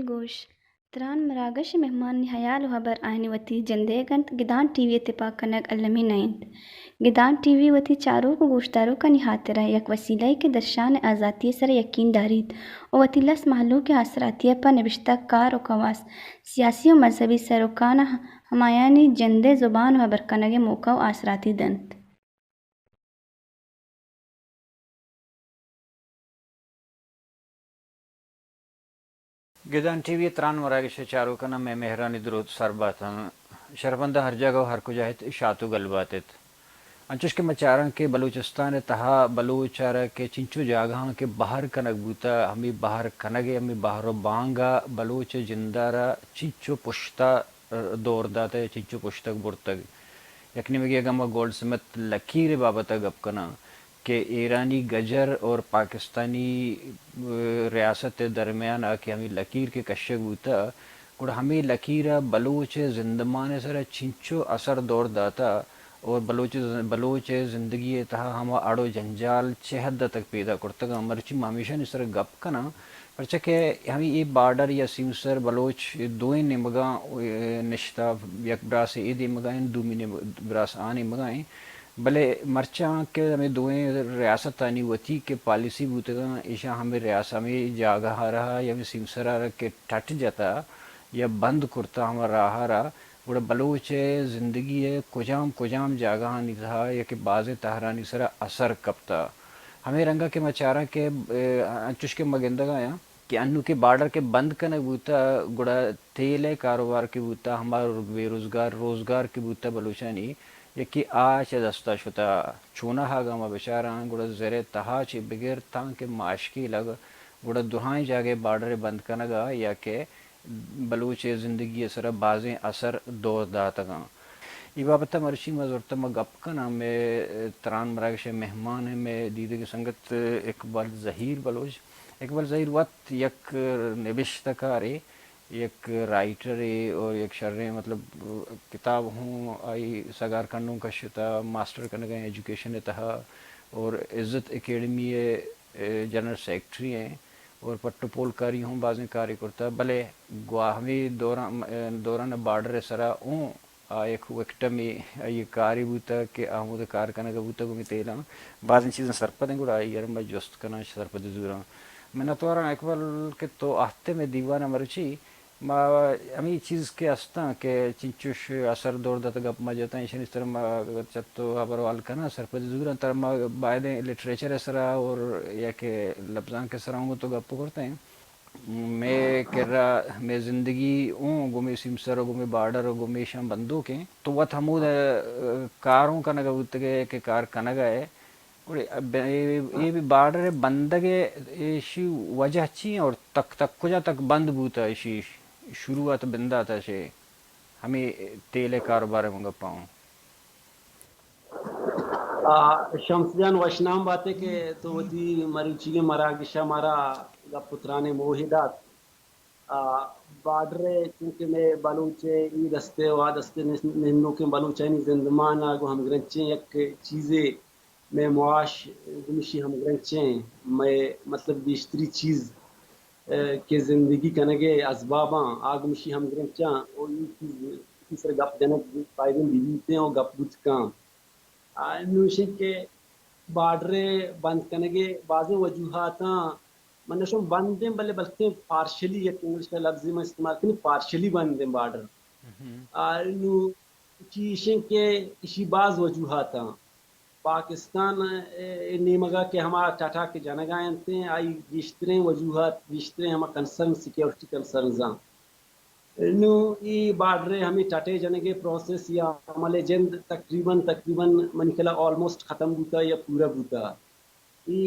گوش، تران مراگش ءِ مہمانانی ہیال ءُ ہبر آیانی وتی جندئیگ اَنت، گدان ٹی وی ءِ تپاک کنگ المی نہ اِنت۔ گدان ٹی وی وتی چاروک ءُ گوشداروکانی ہاترا یک وسیلہ یے کہ درشان ءِ آزاتی ءِ سرا یکین داریت ءُ وتی لس مہلوک ءِ آسراتی ءَ پہ نبشتہ کار ءُ کواس، سیاسی ءُ مذہبی سروکاں ہمایانی جند ءِ زبان ءُ ہبر کنگ ءِ موقع ءُ آسراتی دنت۔ گدان ٹی وی ءِ تران مراگش ءِ چاروکاں مئے مہرانی دروت سر بات اَنت۔ شرپمنداں ہر جاگہ ءُ ہر کجا ات، شات ءُ گل بات ات۔ انچوش کہ ما چاراں کہ بلوچستان ءِ تہا بلوچ ءَ را کہ چنچو جاگہاں کہ بہر کنگ بوتہ، ہمے بہر کنگ ءِ ہمے بہر ءُ بانگ ءَ بلوچ ءِ جند ءَ را چنچو پشت ءَ دور داتہ یا چنچو پشتگ برتگ۔ یک نیمگے اگاں ما گولڈ سمتھ لکیر ءِ بابت ءَ گپ کناں کہ ایرانی گجر اور پاکستانی، ءَ، ریاست ءِ درمیان ءَ کہ ہمے لکیر کہ کشگ بوتہ، گڑا ہمے لکیر ءَ بلوچ ءِ زندمان ءِ سرا چنچو اثر دور داتہ اور بلوچ ءِ ز-، بلوچ ءِ زندگی ءِ تہا ہما اڑ ءُ جنجال چہ حد ءَ تک پیدا کرتگ اَنت۔ مرچی ما ہمیشانی سرا گپ کناں، پرچا کہ ہمے اے بارڈر یا سیمسر بلوچ دوئیں نیمگاں، ءَ، نشتہ، یک براس اے دیمگا اِنت، دومی نیمگ-، براس آ نیمگا اِنت۔ بلے مرچاں کہ ہمے دوئیں ریاستانی وتی کہ پالیسی بوتگاں، ایشاں ہمے ریاست، ہمے جاگہ ءَ را یا ہمے سیمسر ءَ را کہ ٹٹ جتہ یا بند کرتہ ہما راہ ءَ را، گڑا بلوچ ءِ زندگی ءِ کجام کجام جاگہانی تہا یا کہ بازیں تہرانی سرا اثر کپتہ۔ ہمے رنگا کہ ما چاراں کہ، ءَ، انچوش کہ ما گندگا آیاں کہ انوں کہ بارڈر کہ بند کنگ بوتہ، گڑا تیل ءِ کاروبار کہ بوتہ، ہما بے روزگار، روزگار کہ بوتہ بلوچانی، یکے آ چہ دستا شتہ۔ چوناہا اگاں ما بچاراں، گڑا زر ءِ تہا چہ بگر تاں کہ ماشکیلگ، گڑا درائیں جاگہ بارڈر ءِ بند کنگا یا کہ بلوچ ءِ زندگی ءِ سرا بازیں اثر دور داتگاں۔ اے بابت ءَ مرچی ما زرتہ ما گپ کناں، مئے تران مراگش ءِ مہمان اِنت، مئے دیدگی سنگت اقبال زہیر بلوچ۔ اقبال زہیر وت یک نبشتہ کارے، یک رائٹرے اور یک شریں، مطلب، کتاب ہوں آئی سگار کنوں کشتہ، ماسٹر کنگا ایں ایجوکیشن ءِ تہا، اور عزت اکیڈمی ءِ، ءَ، جنرل سیکرٹری ایں اور پٹ ءُ پولکاری ہوں بازیں کارے کرتہ، بلے گواہ ہمے دوران، ءَ، دوران بارڈر ءِ سرا اوں آ یک وکٹمے آئی ءِ کارے بوتگ کہ آ ہمودا کار کنگ ءَ بوتگ، گوں تیلاں بازیں چیزاں سرپد ایں، گڑا آئی ءَ را ما جست کناں، سرپدی زوراں۔ منتواراں اقبال کہ تو آہتے مئے دیوان ءَ مرچی، ما ہمے چیز کہ استاں کہ چنچوش اثر دور داتگ، گپ ما جتاں، ایشانی سرا ما چہ تو ہبر ءُ حال کناں، سرپدی زوراں، ترا ما بائدیں لٹریچر ءِ سرا اور یا کہ لبزانک ءِ سرا ہم تو گپ کرتیں۔ مئے کرا مئے زندگی اوں گوں مئے سیمسر ءُ گوں مئے بارڈر ءُ گوں مئے ایشاں بندوک ایں۔ تو وت ہمودا، ءَ، کار اوں کنگ ءَ بوتگ ئے کہ کار کنگ ءَ ئے۔ گڑا اے، اے، اے بارڈر ءِ بندگ ءِ ایشی وجہ چی ایں اور تک، تک کجا تک بند بوتہ ایشی شروعات بندات ءَ چہ ہمے تیل ءِ کاروبار ءِ من گپاں؟ آ، شمس جان، وشنام باتے کہ تو وتی مروچیگیں مراگش ءَ مارا گپ ءُ ترانے موہ دات۔ آ، بارڈر ءِ چونکہ مئے بلوچ ءِ اے دست ءِ ءُ آ دست ءِ نش-، نندوکیں بلوچانی زندمان ءَ گوں ہمگرنچیں یک چیزے، مئے معاش گوں ایشی ہمگرنچیں، مئے مطلب گیشتری چیز، ءَ، کہ زندگی کنگ ءِ ازباباں آ گوں ایشی ہمگرنچاں ءُ اے چیز، ایشی سر گپ جنگ پائدیں بہ بیتیں ءُ گپ بوت کن۔ آ، نوں ایش اِنت کہ بارڈر ءِ بند کنگ ءِ بازیں وجوہاتاں، من نشوں بند ایں، بلے بلکیں پارشلی، یک انگلش ءِ لبزے من استعمال کنیں، پارشلی بند ایں بارڈر۔ آ، نوں چی ایش اِنت کہ ایشی باز وجوہاتاں۔ پاکستان ءِ نیمگ ءَ کہ ہما ٹاٹا کہ جنگ ءَ اِنت، آئی گیشتریں وجوہات، گیشتریں ہما کنسرن سیکیورٹی کنسرنز آں۔ نوں اے بارڈر ءِ ہمے ٹٹ ءِ جنگ ءِ پروسیس یا عمل ءِ جند تقریباً، تقریباً منی خیال ءَ آلموسٹ ختم بوتگ یا پورا بوتگ۔ اے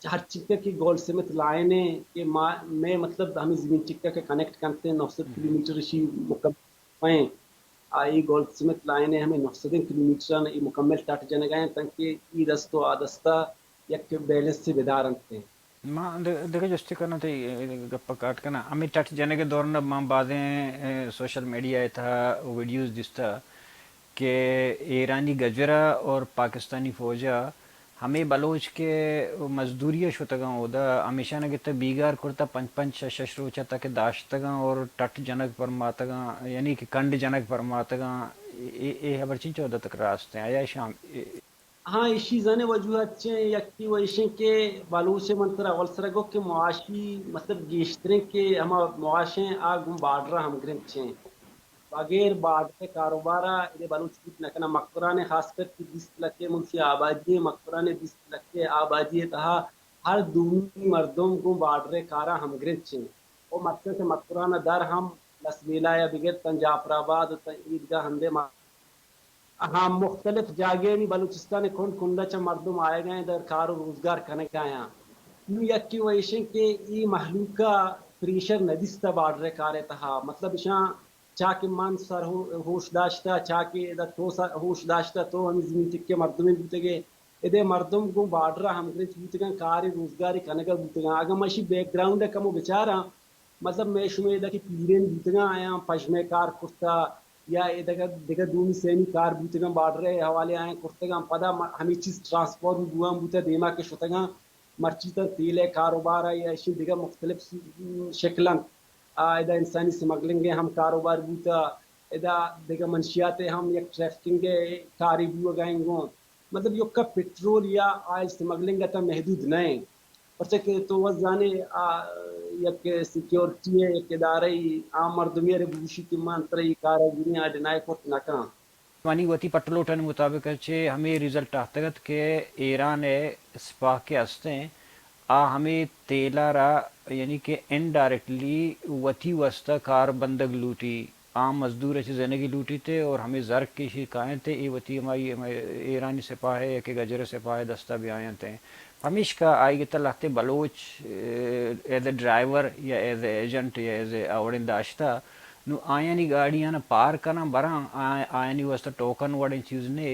ہر چکا کہ گولڈ سمتھ لائن ءِ کہ ما، مئے مطلب ہمے زمین چکا کہ کنیکٹ کنت ایں، نو سد کلومیٹر اشی مکمل ایں۔ آ، اے گولڈ سمتھ لائن ءِ ہمے نو سد کلومیٹر ایں، اے مکمل ٹٹ جنگ ءَ ایں، تانکہ اے دست ءُ آ دست ءَ یک بیلنس بدار انت۔ ما د-، دگہ جستے کناں، تئی گپ ءَ کاٹ کناں۔ ہمے ٹٹ جنگ ءِ دوران ءَ ما بازیں، اے، سوشل میڈیا ءِ تہا ویڈیوز دیستہ کہ ایرانی گجر ءَ اور پاکستانی فوج ءَ ہمے بلوچ کہ مزدوری ءَ شتگاں اودا، ہمیشاں گتہ بیگار کرتہ، پنچ پنچ شش شش روچ ءَ تک داشتگاں اور ٹٹ جنگ پرماتگاں، یعنی کہ کنڈ جنگ پرماتگاں۔ اے، اے، اے ہبر چنچو حد تک راست ایں؟ آیا شام-، اے، ہاں، ایشی زانے وجوہات چے؟ یکی و ایشیں کہ بلوچ ءِ من ترا اول سرا گو کہ معاشی، مطلب، گیشتریں کہ ہما معاش ایں، آ گوں بارڈر ءَ ہمگرنچ ایں۔ بغیر بارڈر ءِ کاروبار ءَ ادے بلوچ بوت نہ کناں۔ مکران ءِ خاص کر کہ بیست لکھ ءِ ملکی آبادی ایں، مکران ءِ بیست لکھ ءِ آبادی ءِ تہا ہر دومی مردم گوں بارڈر ءِ کاراں ہمگرنچ ایں۔ او مرچاں کہ مکران ءَ در ہم لسبیلہ ءَ بگر تاں جعفر آباد ءُ تاں ایدگہ ہندے ما-، ہاں، مختلف جاگہانی بلوچستان ءِ کنڈ کنڈ ءَ چہ مردم آیگ ءَ ایں، در کار ءُ روزگار کنگ ءَ ایں۔ نوں یکے و ایشیں کہ اے مہلوک ءَ پریشر نہ دیستہ بارڈر ءِ کار ءِ تہا، مطلب ایشاں چا کہ من سر ہو-، ہوش داشتہ، چا کہ ادا تو سر ہوش داشتہ، تو ہمے زمین ٹک ءِ مردمے بوتگ ئے۔ ادے مردم گوں بارڈر ءَ ہمگرنچ بوتگاں، کارے روزگارے کنگ ءَ بوتگاں۔ اگاں ما اشی بیک گراؤنڈ ءَ کمو بچاراں، مطلب، مئے شمئے ادا کہ پیرین بوتگاں، آیاں پژمے کار کرتا یا اے دگہ، دگہ دومی سیمی کار بوتگاں، بارڈر ءِ حوالے آیاں کرتگاں، پدا م-، ہمے چیز ٹرانسفارم بوان بوتہ، دیما کہ شتگاں، مرچی تاں تیل ءِ کاروبار ءَ یا اشی دگہ مختلف س-، شکل انت۔ آ، ادا انسانی سمگلنگ ءِ ہم کاروبار بوتہ، ادا دگہ منشیات ءِ ہم یک ٹریفکنگ ءِ کارے بوگا انت گوں۔ مطلب، یکا پٹرول یا آئل سمگلنگ ءَ تاں محدود نہ انت۔ پرچا کہ تو وت زانے، آ، یک سیکیورٹی ءِ یک ادارہ ءِ عام مردمے ءَ بگوشی کہ من ترا اے کار ءَ زوریں، آ ڈینائی کرت نہ کن۔ منی وتی پٹ لوٹانی مطابق چہ ہمے ریزلٹ آتگ ات کہ ایران ءِ سپاہ کہ است ایں، آ ہمے تیل ءَ را، یعنی کہ انڈائریکٹلی وتی واسطہ کار بندگ لوٹی۔ عام مزدور ءَ چہ زنگی لوٹیت اور ہمے زر کہ ایشی کاینت، اے وتی ہمائی، ہمے ایرانی سپاہ ءِ یا کہ گجر ءِ سپاہ ءِ دست ءَ بیاینت۔ پمیشکا آئی گت ءَ لہتیں بلوچ، اے، ایز اے ڈرائیور یا ایز اے ایجنٹ یا ایز اے آوڑیں داشتہ، نوں آیانی گاڑیاں پار کناں براں، آ-، آیانی واسطہ ٹوکن وڑیں چیز نے،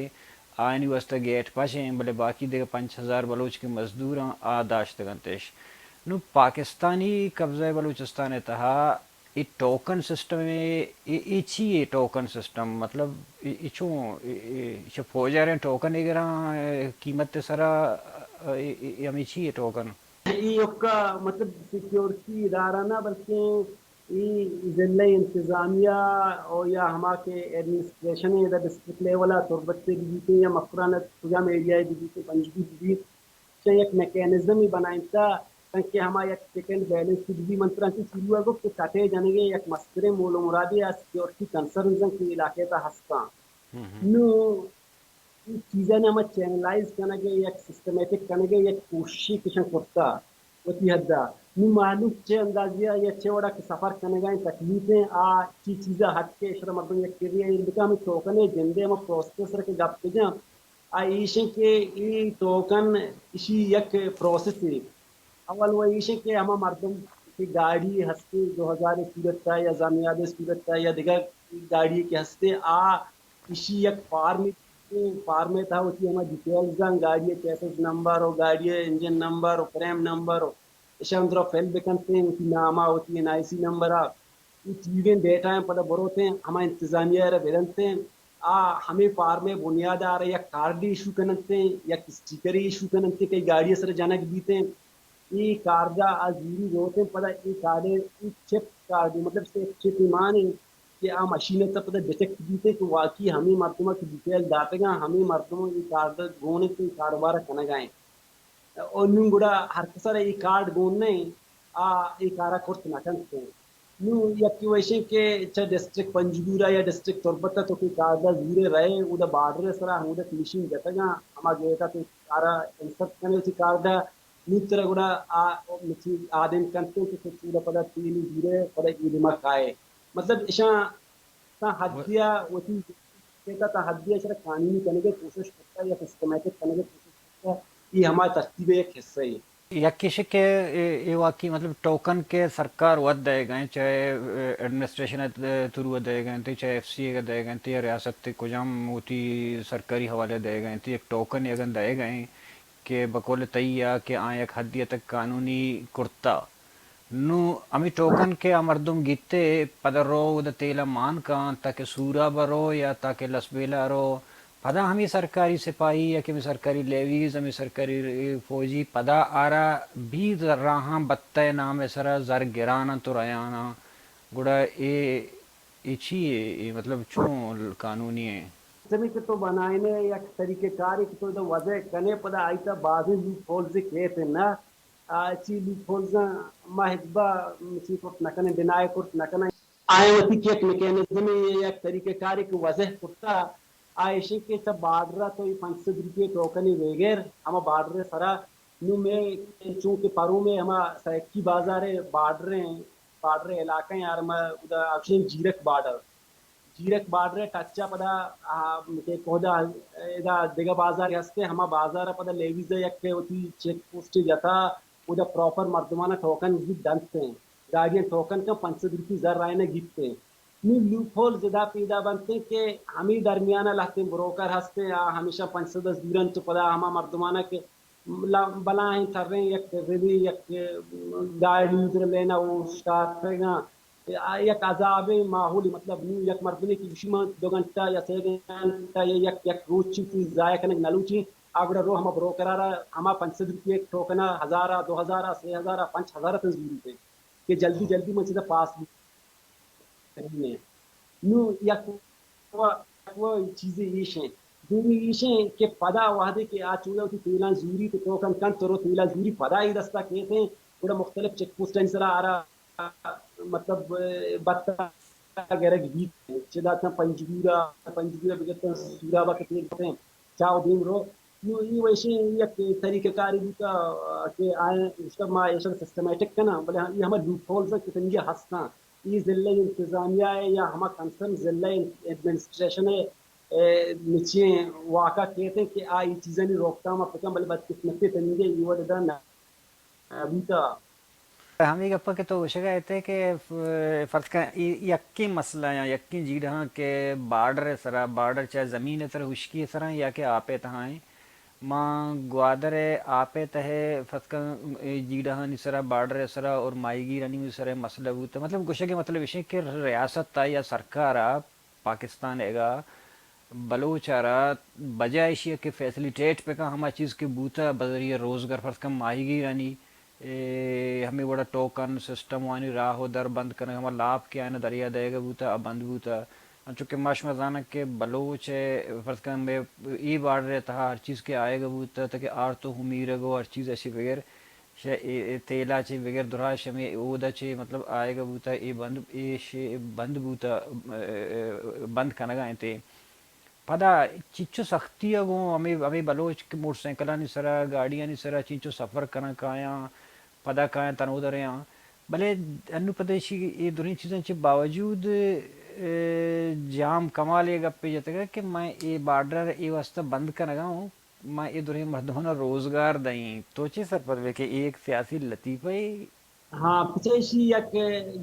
آیانی واسطہ گیٹ پش ایں، بلے باقی دگہ پنچ ہزار بلوچ کہ مزدوراں، آ داشتگ انت اش۔ نوں پاکستانی قبضہ بلوچستان ءِ تہا اے ٹوکن سسٹم اے، اے، اے چی اے ٹوکن سسٹم؟ مطلب، اے، اے چون، اے، اے، چہ فوج ءَ ریں ٹوکن ءَ گراں، اے، قیمت ءِ سرا، اے، اے، اے ہمے چی اے ٹوکن؟ اے یکا، مطلب، سیکیورٹی ادارہ نہ، بلکیں اے ضلع انتظامیہ او یا ہما کہ ایڈمنسٹریشن اے، ادا ڈسٹرکٹ لیول ءَ تربت ءَ بہ بیتیں یا مکران ءَ کجام ایریا ءَ بہ بیتیں، پنجگور بہ بیت، چہ یک میکانزمے بنائینتہ، تانکہ ہما یک چیک اینڈ بیلنس بہ بی۔ من ترا انچو شروع ءَ گفت کہ ٹٹ ءِ جنگ ءِ یک مستریں مول ءُ مرادے آ سیکیورٹی کنسرنز انت کہ علاقہ ءِ تہا ہستاں۔ نوں اے چیزانی ہما چینلائز کنگ ءِ، یک سسٹمیٹک کنگ ءِ یک کوششے کہ ایشاں کرتہ وتی حد ءَ۔ نوں مہلوک چہ اندازہ ءَ یا چہ وڑا کہ سفر کنگ ءَ ایں، تکلیف ایں، آ چی چیز ءَ ہتک ءَ ایشرا مردم یک کرے ءَ ایر بکن، ہمے ٹوکن ءِ جند ءِ ہما پروسیس ءِ سرا کہ گپ بجن، آ ایش انت کہ اے ٹوکن ایشی یک پروسیسے۔ اول و ایش انت کہ ہما مردم کہ گاڑی ہستے دو ہزار ءِ صورت ءَ یا زانیاد ءِ صورت ءَ یا دگہ گاڑی کہ ہستے، آ ایشی یک فارمے، فارم ءِ تہا وتی ہما ڈیٹیلز داں، گاڑی ءِ چیسس نمبر و گاڑی ءِ انجن نمبر و فریم نمبر و ایشاں درا فل بکنتیں، وتی نام ءَ، وتی این آئی سی نمبر ءَ۔ اے چیزیں ڈیٹا ایں، پدا بروتیں ہما انتظامیہ ءَ را بدنتیں، آ ہمے فارم ءِ بنیاد ءَ آ را یک کارڈے ایشو کننتیں، یک اسٹیکرے ایشو کننتیں کہ گاڑی ءِ سرا جنگ بیتیں۔ اے کارڈ ءَ آ زوری روتیں، پدا اے کارڈ ءَ اے چپ کارڈ، مطلب صرف چپ ایمان ایں کہ آ مشین ءِ تہ پدا ڈیٹیکٹ بیتیں کہ واقعی ہمے مردم ءَ کہ ڈیٹیل داتگاں، ہمے مردم ءَ اے کارڈ ءَ گون انت، اے کاروبار ءَ کنگ ءَ انت۔ او نوں گڑا ہر کس ءَ را اے کارڈ گون نہ انت، آ اے کار ءَ کرت نہ کنت۔ نوں یکے و ایش انت کہ چہ ڈسٹرکٹ پنجگور ءَ یا ڈسٹرکٹ تربت ءَ تو کہ کارڈ ءَ زورے رئے، اودا بارڈر ءِ سرا ہمودا فنیشنگ جتگاں، ہما گیٹ ءَ تو کار ءَ انسرٹ کنے وتی کارڈ ءَ، نوں ترا گڑا آ، آدم کنت کہ تو چودا پدا تیلی زورے، پدا اے دیما کائے۔ مطلب اشاں تا حدیا وتی تا حدیا اشرا قانونی کنگے کوشش کرتا یا سسٹمیٹک کنگے کوشش کرتا، یہ ہما ترتیب ایک حصہ ہے۔ یکیش کہ اے، اے واقعی مطلب ٹوکن کہ سرکار وت دئیگ ءَ انت، چاہے ایڈمنسٹریشن ءِ تھرو دئیگ ءَ انت، چاہے ایف سی اے ءَ دئیگ ءَ انت، یا ریاست کجام وتی سرکاری حوالے دئیگ ءَ انت، یک ٹوکن اگن دئیگ ءَ انت کہ بقول تئی ءَ کہ آ یک حدی تک قانونی کرتا۔ نوں ہمے ٹوکن کہ آ مردم گیتے، پدا رو اودا تیلا مان کن، تاکہ سورا برو یا تاکہ لسبیلا رو، پدا ہمے سرکاری سپاہی یا کہ ہمے سرکاری لیویز، ہمے سرکاری فوجی پدا آرا بید راہاں بتہ نام سرا زر گران انت و ریان انت۔ گڑا اے، اے چی اے؟ اے مطلب چون قانونی اے؟ زمین کہ تو بنائینے یک طریقہ کارے کہ تو ادا وضع کنے، پدا آئی تا بازیں لوپ ہولز کیت نا۔ آ، چی لوپ ہولز ما ہچبا چی کرت نہ کنیں، ڈینائی کرت نہ کنیں۔ آئیں وتی کہ یک میکانزم، یک طریقہ کارے کہ وضع کرتا، آ ایشی کہ چہ بارڈر تو یہ پنچ سد روپے ٹوکن ویگر ہما بارڈر سرا، نو میں چونکہ پرو میں ہما سیکی بازار بارڈر ہیں، بارڈر علاقہ ہیں، یار ما ادا اکشن جیرک بارڈر، جیرک بارڈر ٹچا پدا، آ، کہ کودا ادا دگہ بازار ہستے، ہما بازار پدا لیویز یک وتی چیک پوسٹ جتا، اودا پراپر مردمانا ٹوکن گیت دنت ہیں۔ گاڑیاں ٹوکن کن پنچ سد روپی زر رائنا گیت ہیں۔ نی لوپ ہول زدا پیدا بنت ہیں کہ ہمیں درمیانا لہتیں بروکر ہستے، آ ہمیشہ پنچ سد از دورن تو پدا ہما مردمانا کہ لا-، بلاہیں تریں یک ٹرینی یک گاڑی در لینا اوشتاتگاں۔ آ یک عذابیں ماحولے، مطلب نوں یک مردمے کہ گوشی من دو گھنٹہ یا سے گھنٹہ یا یک، یک روچی تئی ضائع کنگ نہ لوٹی، آ گڑا رو ہما بروکرا را ہما پنچ سد روپیہ ٹوکنا، ہزارا، دو ہزارا، سے ہزارا، پنچ ہزارا تن زوری تے کہ جلدی جلدی من چیزا پاس بی کنیں۔ نوں یک و، یک و چیزے ایش ہیں۔ دومی ایش ہیں کہ پدا وہدے کہ آ چودا وتی تیلاں زوری تو ٹوکن کنت تو رو تیلا زوری پدا ای دستا کیت ہیں، گڑا مختلف چیک پوسٹانی سرا آرا مطلب، بتا گرگ بیت، چدا تاں پنجگورا، پنجگورا بگتاں سورابا کہ تیر بتیں، چاو دیم رو۔ نو ای ویشیں یک طریقہ کاری بوتا کہ آئیں اشتر ما ایشن سسٹمیٹک کناں، بلے یہ ہما لوپ ہولز کہ تنگی ہستاں، یہ ضلع انتظامیہ ہے یا ہما کنسرن ضلع ایڈمنسٹریشن ہے، اے، نچیں واقعہ کہتے ہیں کہ آ ای چیزانی روک تھام پکن، بلے بدقسمتی تنگی یہ وجہ نہ بوتا۔ ہمے گپ کہ تو گوشگ ءَ ات کہ ف-، فرض کن ای-، یکیں مسئلہ یا یکیں جیڑہاں کہ بارڈر ءِ سرا، بارڈر چاہے زمین ءِ سرا، ہشکی ءِ سرا یا کہ آپ ءِ تہا ایں۔ ما گوادر ءِ آپ ءِ تہ ءَ فرض کن اے جیڑہانی سرا، بارڈر ءِ سرا اور ماہیگیرانی سرا مسئلہ بوت۔ مطلب گوشگ ءِ مطلب ایش کہ ریاست ءَ یا سرکار ءَ پاکستان ءَ بلوچ ءَ را بجائے ایشی ءَ کہ فیسلیٹیٹ بہ کن، ہما چیز کہ بوتہ بذریعہ روزگار، فرض کن ماہیگیرانی، اے، ہمے وڑا ٹوکن سسٹم وانی راہ و در بند کنگ، ہما لاپ کہ آیانا دریا دئیگا بوتہ، آ بند بوتہ۔ انچو کہ ما شما زاناں کہ بلوچ ءَ فرض کن مئے اے بارڈر ءِ تہا ہر چیز کہ آیگا بوتہ، تاکہ آرت و ہمیرگ و ہر چیز ایشی بغیر شہ اے، اے تیلا چہ بگر دراہ شہ ہمے اودا چہ مطلب آیگا بوتا، اے بند، اے شے بند بوتا، اے، اے، بند کنگا انت۔ پدا چنچو سختی ءَ گوں ہمے، ہمے بلوچ کہ موٹر سائیکلانی سرا، گاڑیانی سرا چنچو سفر کناں کایاں، پدا کایاں تنودریاں۔ بلے انو پدا ایشی اے دریں چیزاں چہ باوجود، اے، جام کمال اے گپے جتگا کہ من اے بارڈر اے واسطہ بند کنگا اوں۔ ما اے دریں مردماں روزگار دئیں۔ تو چے سرپد بئے کہ اے یک سیاسی لطیفہ اے؟ ہاں، پچہ ایشی یک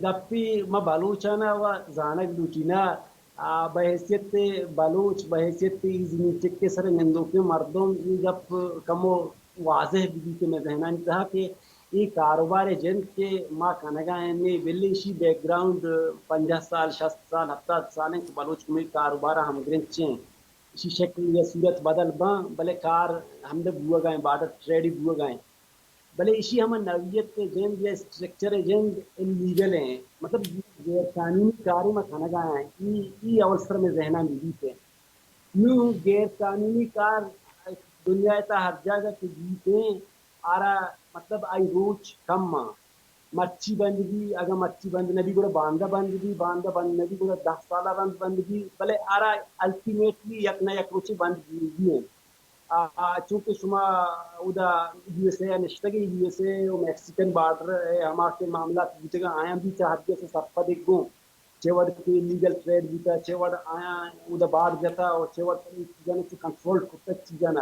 گپے ما بلوچانا و زانگ لوٹی نا، آ، بحیثیت بلوچ، بحیثیت ای زمین چکے سر نندوکیں مردم، اے گپ کمو واضح بہ بیت مئے ذہنانی تہا کہ اے کاروبار جند کہ ما کنگا ایں، بلے ایشی بیک گراؤنڈ پنجاہ سال، شست سال، ہفتاد سال انت کہ بلوچ کمیونٹی کاروبارا ہمگرنچ ایں۔ ایشی شکل یا صورت بدل باں، بلے کار ہمدے بوگا ایں، بارڈر ٹریڈ بوگا ایں۔ بلے ایشی ہما نوعیت جند یا اسٹرکچر جند انلیگل ایں، مطلب غیر قانونی کارے ما کنگا ایں۔ ای، ای اول سر مئے ذہنان بیت۔ نوں غیر قانونی کار دنیا تا ہر جاگہ کہ بیت ایں، آرا مطلب آئی روچ کم آں۔ مرچی بند بی، اگاں مرچی بند نہ بی گڑا باندا بند بی، باندا بند نہ بی گڑا دہ سالا رند بند بی، بلے آرا الٹیمیٹلی یک نہ یک روچے بند بی، بی ایں۔ آ، آ، چونکہ شما اودا یو ایس اے ءَ نشتگ ئے، یو ایس اے و میکسیکن بارڈر ءِ ہما کہ معاملات بوتگاں، آیاں بھی چہ حد ءَ سرپد گوں۔ چہ وڑ کہ لیگل ٹریڈ بوتا، چہ وڑ آیاں اودا باڑ جتا و چہ وڑ اے چیزاں چو کنٹرول کرتا چیزاں۔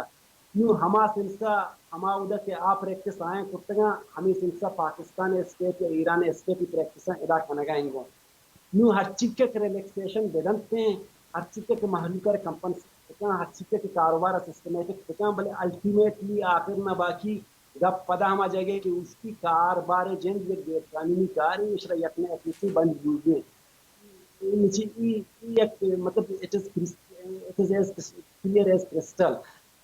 نوں ہما سلسلہ، ہما اودا کہ آ پریکٹس آیاں کرتگاں، ہمے سلسلہ پاکستان اسٹیٹ یا ایران اسٹیٹ پریکٹساں ادا کنگا انگو۔ نوں ہرچی کہ ریلیکسیشن بدنت، ہرچی کہ مہلوک ءَ کمپنسیٹ بکن، ہرچی کہ کاروبار سسٹمیٹک بکن، بلے الٹیمیٹلی آخر نہ باقی گپ پدا ہما جاگہ کہ اوشتی کاروبار جند یک غیر قانونی کارے، اشرا یک نہ یک روچے بند بوگے۔ ای، ای، ای یک، مطلب، it is cris-، it is as clear as crystal.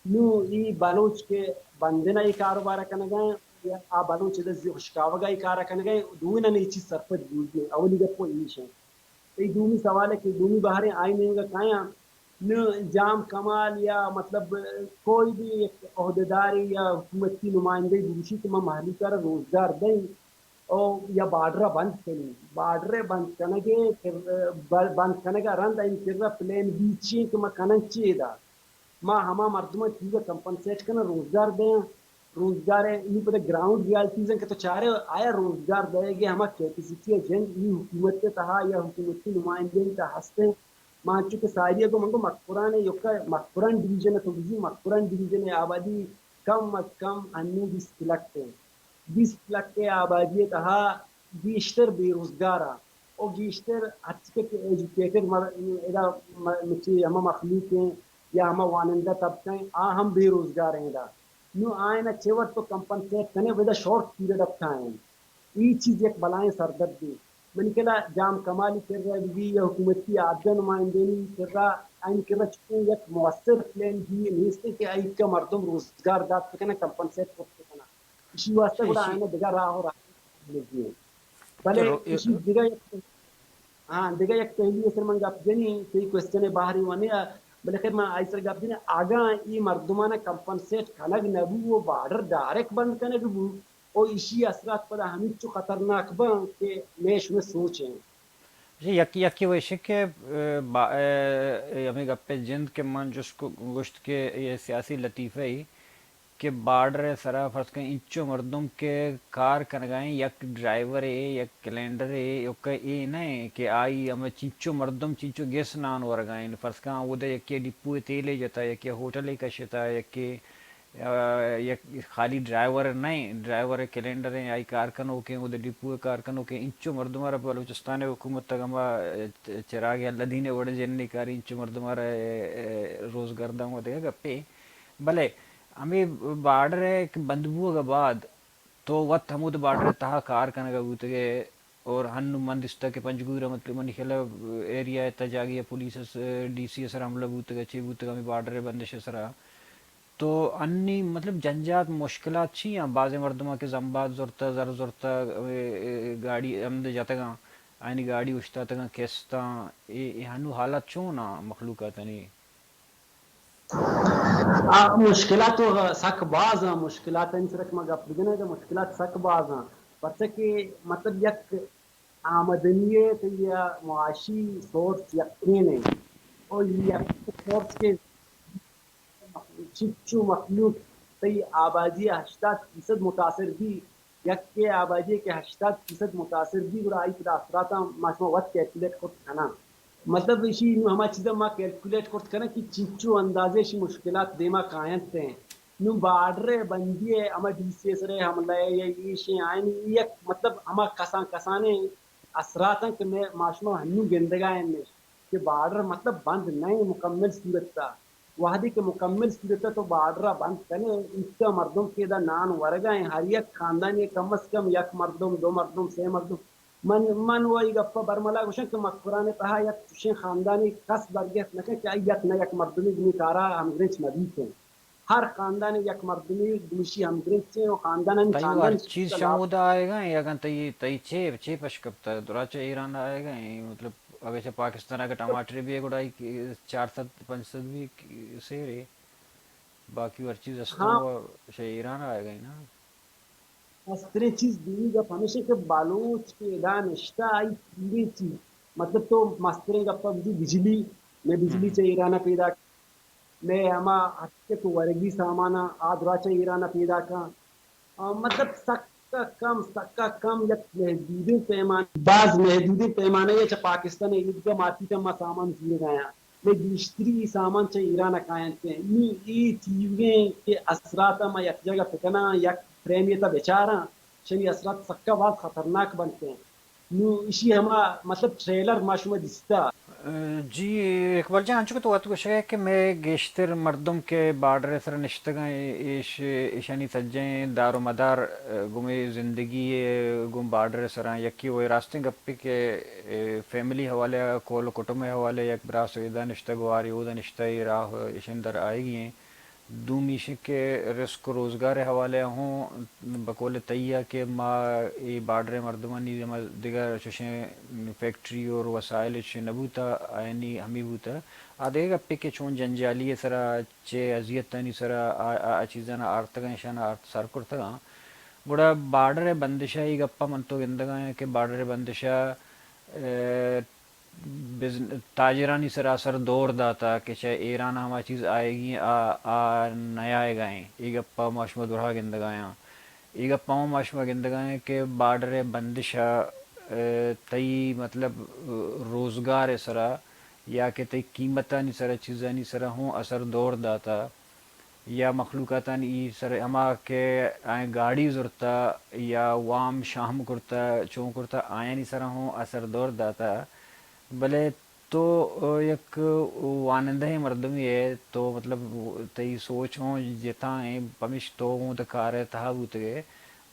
نوں ای بلوچ کہ بندن ءَ ای کاروبار کنگا، یا آ بلوچ ادا زی ہشکاوگا ای کارا کنگا، دوئیناں ای چیز سرپد بوگی۔ اولی گپ و ایش ہے۔ ای دومی سوال ہے کہ دومی بہریں آئی نیمگا کایاں، نوں جام کمال یا مطلب کوئی بھی یک عہدیداری یا حکومتی نمائندہ بوشی کہ ما مہلوک ءَ را روزگار دیں او یا بارڈر ءَ بند کنی، بارڈر ءَ بند کنگے، بند کنگا رند این کرا پلان بی چی کہ ما کنن چی دا؟ ما ہما مردماں چیز کمپنسیٹ کناں، روزگار دیاں، روزگار ءَ نوں پدا گراؤنڈ ریالٹیز ہیں کہ تو چارے آیا روزگار دئیگے ہما کیپیسٹی ءَ جند ای حکومت ءِ تہا یا حکومتی نمائندگی تہا ہستیں۔ ما انچو کہ ساری ءَ گوں من گوں مکران ءِ یکا مکران ڈویژن ءَ تو بزی مکران ڈویژن ءِ آبادی کم از کم انوں بیست لکھ ہیں۔ بیست لکھ ءِ آبادی ءِ تہا گیشتر بے روزگار ءَ او گیشتر ہرچی کہ ایجوکیٹڈ مر-، ادا م-، مچی ہما مخلوق ہیں یا ہما وانندہ طبقہ ہیں، آ ہم بے روزگار ہیں ادا۔ نوں آئینا چہ وڑ تو کمپنسیٹ کنے، ودا شارٹ پیریڈ آف ٹائم۔ ای چیز یک بلائیں سردردے۔ منی خیالا جام کمالی کرا بی یا حکومتی عادہ نمائندینی کرا، آئین کرا چکے یک مؤثر پلان بی نیست کہ آئی کا مردم روزگار دات بکنا، کمپنسیٹ کرت بکنا۔ اسی واسطہ گڑا آئینا دگہ راہ و راہ لگی۔ بلے اسی دگہ یک، ہاں، دگہ یک پہلو سر من گپ جنی، تئی کوسچن بہری ونے، بلے خیر من آئی سر گپ جنی، اگاں ای مردمانا کمپنسیٹ کنگ نبو و بارڈر ڈائریکٹ بند کنگ بو، او ایشی اثرات پدا ہمینچو خطرناک باں کہ مئے شمئے سوچ ایں۔ جی، یکی، یکی وش کہ، اے، با-، اے، اے، ہمے گپے جند کہ من جست کو-، گوشت کہ اے سیاسی لطیفہ ای کہ بارڈر ءِ سرا فرض کن انچو مردم کہ کار کنگا ایں، یک ڈرائیور ءِ، یک کلینڈر ءِ، یک اے نہ ایں کہ آئی ہمے چنچو مردم چنچو گس نان ورگا ایں۔ فرض کن اودا یکے ڈپو ءِ تیلے جتا، یکے ہوٹلے کشتا، یکے آ، یک خالی ڈرائیور نہ ایں، ڈرائیور ءِ کلینڈر ایں، آئی کار کنوکیں، اود ڈپو ءِ کار کنوکیں، انچو مردم ءَ را بلوچستان ءِ حکومت ءَ ہما چراغ اللہ دین ءِ وڑ جنی کاری انچو مردم ءَ را، اے، اے، روزگار داں و دگہ گپے۔ بلے ہمے بارڈر ءِ کہ بند بوگ ءَ بعد تو وت ہمود بارڈر ءِ تہا کار کنگ ءَ بوتگ ئے، اور ہنو من دیستا کہ پنجگور ءَ مطلب منی خیال ءَ ایریا ءِ تہ جاگہے ءَ پولیس ءِ س-، ڈی سی ءِ سرا حملہ بوتگ ءَ، چے بوتگ ءَ، ہمے بارڈر ءِ بندش ءِ سرا۔ تو انی مطلب جنجات مشکلات چی آں؟ بازیں مردماں کہ زمبات زرتہ، زر زرتہ، اے، اے، گاڑی ہمد جتگاں، آیانی گاڑی اوشتاتگاں، کستاں، اے، اے ہنو حالت چون آں مخلوقاتانی؟ آ، مشکلات تو سک باز آں، مشکلات انی سرا کہ ما گپ بجنیں، تو مشکلات سک باز آں۔ پرچہ کہ مطلب یک آمدنی ءِ تئی معاشی سورس یکین ایں۔ اور یک سورس کہ چنچو مخلوق تئی آبادی ءِ ہشتاد فیصد متاثر بی، یکے آبادی کہ ہشتاد فیصد متاثر بی، گڑا آئی پدا اثراتاں ما شما وت کیلکولیٹ کرت کناں۔ مطلب ایشی نوں ہما چیزاں ما کیلکولیٹ کرت کناں کہ چنچو اندازے ایشی مشکلات دیما کاینت ایں۔ نوں بارڈر ءِ بندی ءِ ہما ڈی سی ءِ سر ءَ حملہ ءِ یا ایشیں آئینی یک مطلب ہما کسان کسانیں اثراتاں کہ مئے ما شما ہنوں گندگا ایں کہ بارڈر مطلب بند نہ ایں مکمل صورت ءَ۔ وہدے کہ مکمل صورت ءَ تو بارڈر ءَ بند کنے، انچا مردم کہ ادا نان ورگا ایں، ہر یک خاندانی کم از کم یک مردم، دو مردم، سے مردم۔ من، من و ای گپ ءَ برملا گوشاں کہ مکران ءِ تہا یک چوشیں خاندانی کس برگیت نہ کن کہ آئی یک نہ یک مردمے گنی کارا ہمگرنچ نہ بیت۔ ہر خاندان یک مردمے گوشی ہمگرنچ ایں و خاندانانی تئی خاندان ہر چیز شمودا آئیگا ایں، اگاں تئی، تئی چے، چے پش کپتا، دراچہ ایران آئیگا ایں، مطلب اگہ چہ پاکستان اگہ ٹماٹر بی گڑا ای چار سد پنچ سد بی سیرے، باقی ہر چیز استاں ہاں۔ و چہ ایران آئیگا ایں نا۔ مستریں چیز دومی گپ ہمیش ایں کہ بلوچ کہ ادا نشتہ آئی پوریں چیز، مطلب تو مستریں گپ بجی بجلی، مئے بجلی ہم۔ چہ ایران پیدا، مئے ہما ہرچ کہ ورگی سامان آ، آ دراچہ ایران پیدا کن۔ آ، مطلب سک سکا کم، سکا کم یک محدودیں پیمانہ، باز محدودیں پیمانہ ءَ چہ پاکستان ءِ ایدگہ مارکیٹ ءَ ما سامان زورگ ءَ آں۔ بلے گیشتری سامان چہ ایران ءَ کاینت۔ نوں اے تیوگیں کہ اثرات ءَ ما یک جاگہ بکناں، یک فریمے تہ بچاراں، شنی اثرات سکا باز خطرناک بنت۔ نوں ایشی ہما مطلب ٹریلر ما شما دیستا۔ جی اقبال جان، انچو کہ تو وت گوشگ ئے کہ مئے گیشتر مردم کہ بارڈر ءِ سرا نشتگ اَں، اے-، ایش-، ایشانی سجہیں دار و مدار، گوں مئے زندگی ءَ گوں بارڈر ءِ سرا یکے و اے راستیں گپے کہ، اے، فیملی حوالے ءَ، کول و کٹم ءِ حوالے ءَ یک براس ادا نشتہ، گوارے اودا نشتہ، اے راہ ایشانی در آئیگی ایں۔ دومی ایش کہ رزق و روزگار ءِ حوالے ءَ ہوں بقول تئی ءَ کہ ما اے بارڈر ءِ مردمانی ہما دگہ چوشیں فیکٹری اور وسائل چوشیں نہ بوتہ، آیانی ہمے بوتہ۔ آ دگہ گپے کہ چون جنجالی ءِ سرا، چہ اذیتانی سرا آ، آ، آ چیزاں آرتگ اَں، ایشاں آرت سر کرتگ اَں۔ گڑا بارڈر ءِ بندش ءَ اے گپ ءَ من تو گندگ ءَ آں کہ بارڈر ءِ بندش ءَ، اے، بزن-، تاجرانی سرا اثر دور داتہ کہ چہ ایران ءَ ہما چیز آئیگی آ، آ نیائیگ ءَ ایں۔ اے گپ ءَ ما شما درہا گندگ ءَ آں۔ اے گپ ءَ ہم ما شما گندگ ءَ آں کہ بارڈر ءِ بندش ءَ، اے، تئی مطلب، اے، روزگار ءِ سرا یا کہ تئی قیمتانی سرا، چیزانی سرا ہوں اثر دور داتہ۔ یا مخلوقاتانی سر ہما کہ آئیں گاڑی زرتہ یا وام شام کرتہ، چون کرتہ، آیانی سرا ہوں اثر دور داتہ۔ بلے تو یک وانندہیں مردمے ئے، تو مطلب تئی سوچ ہوں جتا ایں، پمیش تو ہوں تہ کار ءِ تہا بوتگ ئے۔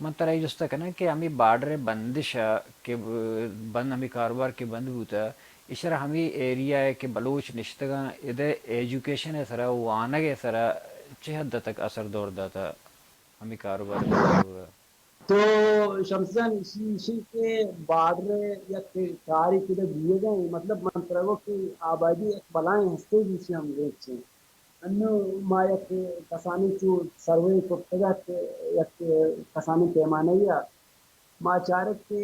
من ترا اے جست ءَ کناں کہ ہمے بارڈر ءِ بندش ءَ کہ بند، ہمے کاروبار کہ بند بوتہ، ایشرا ہمے ایریا ءَ کہ بلوچ نشتگ اَں، اد ءِ ایجوکیشن ءِ سرا، وانگ ءِ سرا چہ حد ءَ تک اثر دور داتہ ہمے کاروبار ءِ بند بوگ ءَ؟ تو شمس جان، ایشی، ایشی کہ بارڈر ءِ یک کارے کہ اد ءَ بوگ ءَ ایں، مطلب من ترا گوں کہ آبادی یک بلاہیں حصے گوشی ہم ریچ ایں۔ انوں ما یک کسانیں چو سروے کرتگ ات، یک کسانیں پیمانہ ءَ ما چارت کہ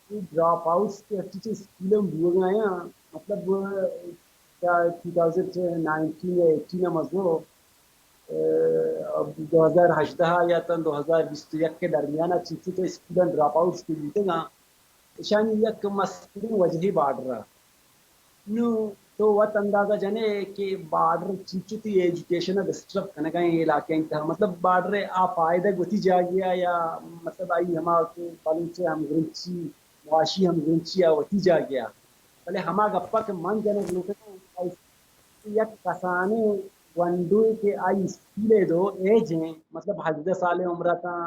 اے ڈراپ آؤٹس کہ ہرچی چہ اسکول ءَ بوگ ءَ آیاں، مطلب، چہ ٹو تھاؤزنڈ نائنٹین یا ایٹین ءَ مزو، اے، دو ہزار ہژدہ یا تاں دو ہزار بیست و یک ءِ درمیان ءَ چنچو چہ اسکول ءَ ڈراپ آؤٹس کہ بوتگ آں، ایشانی یک مستریں وجہے بارڈر ءَ۔ نوں تو وت اندازہ جنے کہ بارڈر چنچو تئی ایجوکیشن ءَ ڈسٹرب کنگ ءَ ایں علاقہ ءِ تہا، مطلب بارڈر ءِ آ فائدہ وتی جاگہ ءَ یا مطلب آئی ہما کہ بلوچ ءِ ہمگرنچی، معاشی ہمگرنچی ءَ وتی جاگہ ءَ، بلے ہما گپ ءَ کہ من جنگ لوٹگ آں، آئی یک کسانیں گونڈوے کہ آئی اسکول ءِ دو ایج ایں، مطلب ہژدہ سال ءِ عمر ءَ تاں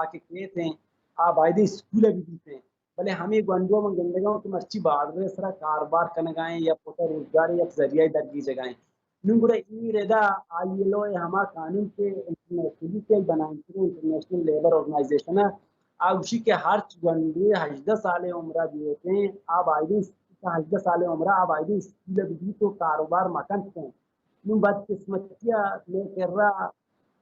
آ کہ کیت ایں، آ بایدیں اسکول ءَ بہ بیت ایں۔ بلے ہمے گونڈو ءَ من گندگ ءَ آں کہ مرچی بارڈر ءِ سرا کاروبار کنگ ءَ ایں یا پت ءَ روزگار ءِ یک ذریعہ درگیجگ ءَ ایں۔ نوں گڑا اے ردا آئی ایل او ءِ ہما قانون کہ انٹرنیشنلی کہ بنائینتگ، انٹرنیشنل لیبر آرگنائزیشن ءَ، آ گوشی کہ ہرچ گونڈوے ہژدہ سال ءِ عمر ءَ بیت ایں، آ بایدیں ہژدہ سال ءِ عمر ءَ آ بایدیں اسکول ءَ بہ بیت و کاروبار مہ کنت ایں۔ نوں بدقسمتی ءَ مئے کرا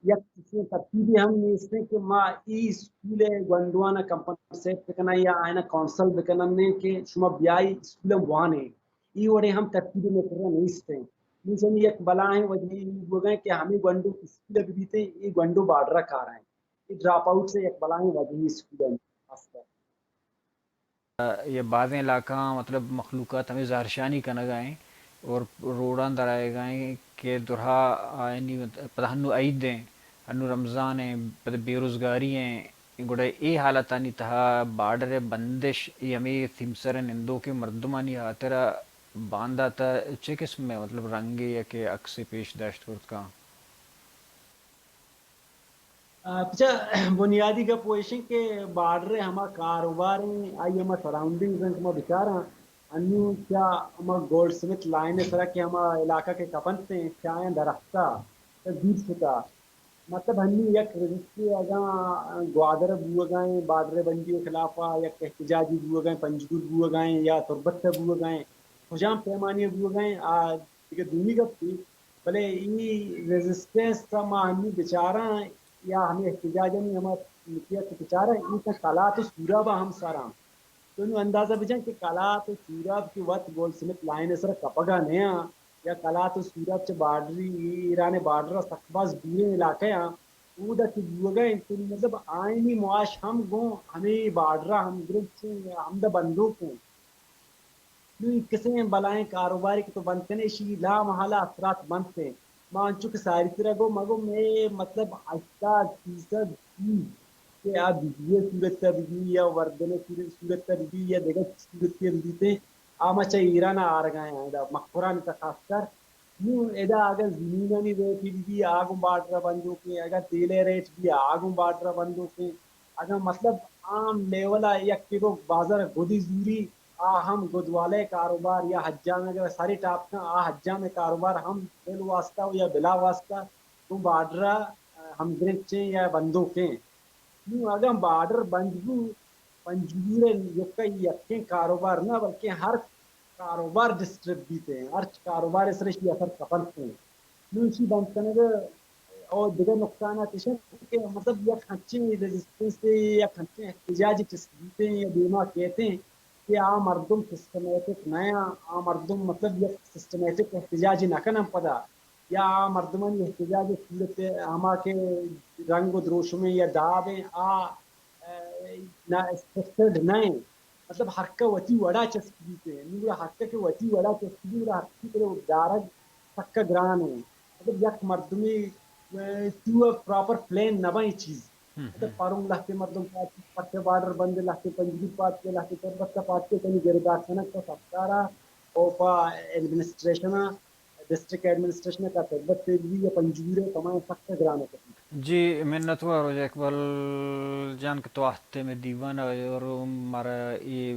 یک چشیں ترتیبے ہم نیست ایں کہ ما اے اسکول ءِ گونڈواں ءَ کمپنسیٹ بکناں یا آیاں کونسل بکنن ایں کہ شما بیائی اسکول ءَ بوان ایں۔ اے وڑیں ہم ترتیبے مئے کرا نیست ایں۔ نوں چمی یک بلاہیں وجہے اے بوگ ءَ ایں کہ ہمے گونڈو اسکول ءَ بہ بیت ایں، اے گونڈو بارڈر ءَ کار ءَ ایں۔ اے ڈراپ آؤٹس ءِ یک بلاہیں وجہے اسکول ءِ خاص کر۔ یا بازیں علاقہاں مطلب مخلوقات ہمے زہرشانی کنگ ءَ ایں اور روڈاں در آیگ ءَ ایں کہ درہا آیانی مت-، پدا ہنو عید ایں، ہنو رمضان ایں، پدا بے روزگاری ایں، گڑا اے حالتانی تہا بارڈر ءِ بندش اے ہمے سیمسر ءِ نندوکیں مردمانی ہاترا باندات ءَ چے قسم ءِ مطلب رنگے یا کہ عکسے پیش داشت کرت کاں؟ آ، پچا بنیادی گپ و ایش انت کہ بارڈر ءِ ہما کاروبار انت، آئی ہما سراؤنڈنگز انت کہ ما بچاراں، انو چہ ہما گولڈ سمتھ لائن ءِ سرا کہ ہما علاقہ کہ کپنت انت، چہ آیاں درہتہ، چہ دور شتہ۔ مطلب ہنی یک رجسٹری اگاں گوادر ءَ بوگا انت، بارڈر ءِ بندی ءِ خلاف ءَ یک احتجاجے بوگا انت، پنجگور بوگا انت یا تربت ءَ بوگا انت، کجام پیمانے ءَ بوگا انت، آ دگہ دومی گپے۔ بلے اے ریزسٹنس ءَ ما ہنی بچاراں یا ہمے احتجاجانی ہما نکیت بچاراں، اے تاں کلات و سوراب ءَ ہم سراں۔ تو نوں اندازہ بجن کہ کلات و سوراب کہ وت گولڈ سمتھ لائن ءِ سرا کپگا نیاں یا کلات و سوراب چہ بارڈری، ایران ءِ بارڈر ءَ سک باز دوریں علاقہ آں، اودا کہ بوگا انت، مطلب آئینی معاش ہم گوں ہمیں بارڈرا ہم گرنچ، ہمدا بندوک ہیں۔ نوں اے کسیں بلائیں کاروبارے کہ تو بند کنے، ایشی لا محالہ اثرات بنت۔ ما انچو کہ ساری ترا گو، مگو میں مطلب ہشتاد فیصد چیز کہ آ بجلی صورت بجلی یا وردن صورت بجلی یا دگہ صورت بجلی، آ ما چہ ایران آرگا ہیں، ادا مکران تا خاص کر۔ نوں ادا اگاں زمینانی ریٹ بہ بی، آ گوں بارڈر ءَ بندوکیں، اگاں تیل ءِ ریٹ بی، آ گوں بارڈر ءَ بندوکیں۔ اگاں مطلب عام لیول ءَ یک کلو بازار ءَ گدی زوری، آ ہم گد والے کاروبار یا حجام ءَ اگر ساری ٹاپ کن، آ حجام ءِ کاروبار ہم بل واسطہ یا بلا واسطہ گوں بارڈر ءَ ہمگرنچیں یا بندوکیں۔ نوں اگاں بارڈر بند بو، پنجگور ءِ یکا یکیں کاروبار نہ، بلکہ ہر کاروبار ڈسٹرب بیت ہیں، ہر کاروبار ءِ سر ایشی اثر کپنت ہیں۔ نوں ایشی بند کنگ ءَ اور دگہ نقصانات ایش انت کہ مطلب یک ہنچیں ریزسٹنس، یک ہنچیں احتجاج چست بیت ہیں یا دیما کیت ہیں کہ آ مردم سسٹمیٹک نہ آں، آ مردم مطلب یک سسٹمیٹک احتجاج نہ کنن پدا۔ یا آ مردمانی احتجاج ءِ صورت ہما کہ رنگ و دروشمیں یا داب ایں، آ، ءَ، نا اسٹرکچرڈ نہ ایں۔ مطلب ہرکہ وتی وڑا چست بیت ایں۔ نوں گڑا ہرکہ کہ وتی وڑا چست بیت، گڑا ہرکہ کرے دارگ سکا گران ایں۔ مطلب یک مردمے، ءَ، تو ءَ پراپر پلان نہ بنت چیز۔ مطلب پروں لہتے مردم پارٹی، پٹے بارڈر بند، لہتے پنجگور پارٹی، لہتے تربت پارٹی کنی گردار کنگ پہ سرکارا او پہ ایڈمنسٹریشنا، ڈسٹرکٹ ایڈمنسٹریشن ءَ کہ تربت تیل بی یا پنجگور ءَ کمائیں سخت گران کپی۔ جی منتوار واجہ اقبال جان کہ تو آتے میں دیوان اور مارا یہ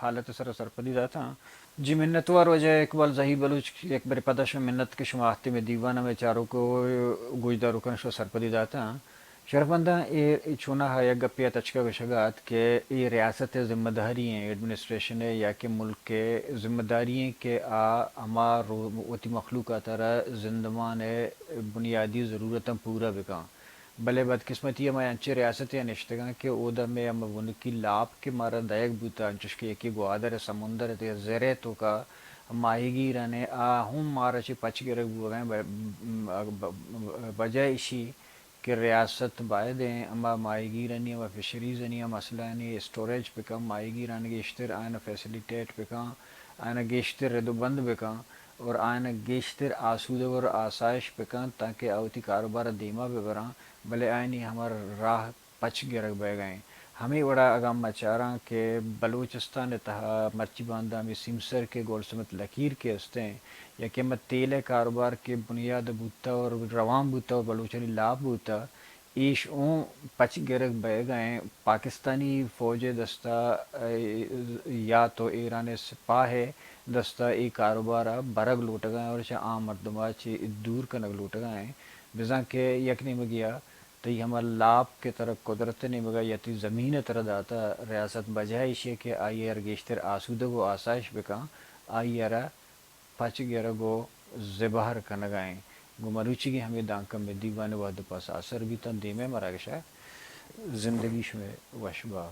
حالت سر سرپدی داتا۔ جی منتوار واجہ اقبال ظہیر بلوچ، یک برے پدا شما منت کہ شما آتے میں دیوان میں چاروک و گوشداروکاں شما سرپدی داتا۔ شرفمنداں، اے چوناہا یک گپے ءَ تچک ءَ گوشگ ءَ ات کہ اے ریاست ءِ ذمہ داری ایں، ایڈمنسٹریشن ءِ یا کہ ملک ءِ ذمہ داری ایں کہ آ ہما رو-، وتی مخلوق ءَ ترا زندمان ءِ بنیادی ضرورتاں پورا بکن۔ بلے بدقسمتی ءَ ما انچیں ریاستے ءَ نشتگاں کہ اودا مئے ہما بنکی لاپ کہ مارا دئیگ بوتہ، انچوش کہ یکے گوادر ءِ سمندر ءِ تہ ءَ زر ءِ توکا ماہیگیران ءَ، آ ہم مارا چہ پچ گرگ بوگ ءَ ایں۔ ب-، ب-، ب-، بجہ ایشی کہ ریاست بایدیں ہما ماہیگیرانی، ہما فشریزانی، ہما مسئلہانی اسٹوریج بکن، ماہیگیران گیشتر آیانا فیسلیٹیٹ بکن، آیانا گیشتر رد و بند بکن اور آیانا گیشتر آسودگ اور آسائش بکن تانکہ آ وتی کاروبارا دیما ببران، بلے آیانی ہما راہ پچ گرگ بئیگا ایں۔ ہمے وڑا اگاں ما چاراں کہ بلوچستان ءِ تہا مرچی باندا ہمے سیمسر کہ گولڈ سمتھ لکیر کہ استیں، یا کہ ہما تیل ءِ کاروبار کہ بنیاد بوتہ اور روان بوتہ اور بلوچانی لاپ بوتہ، ایش اوں پچ گرگ بئیگا ایں۔ پاکستانی فوج ءِ دستا، اے، یا تو ایران ءِ سپاہ ءِ دستا اے کاروبارا برگ لوٹگا ایں اور چہ عام مردما چہ دور کنگ لوٹگا ایں۔ بزاں کہ یک نیمگیا تئی ہما لاپ کہ ترا قدرت ءِ نیمگا یا تئی زمین ءَ ترا داتہ، ریاست بجہ ایشی ءَ کہ آئی ءَ را گیشتر آسودگ و آسائش بکن، آئی ءَ را پچ گرگ و زبہر کنگا ایں۔ گوں مروچیگیں ہمے دانکہ مئے دیوان ءِ وہد ءُ پس آسر بیتاں، دیمے مراگشا زندگی شمئے وش با۔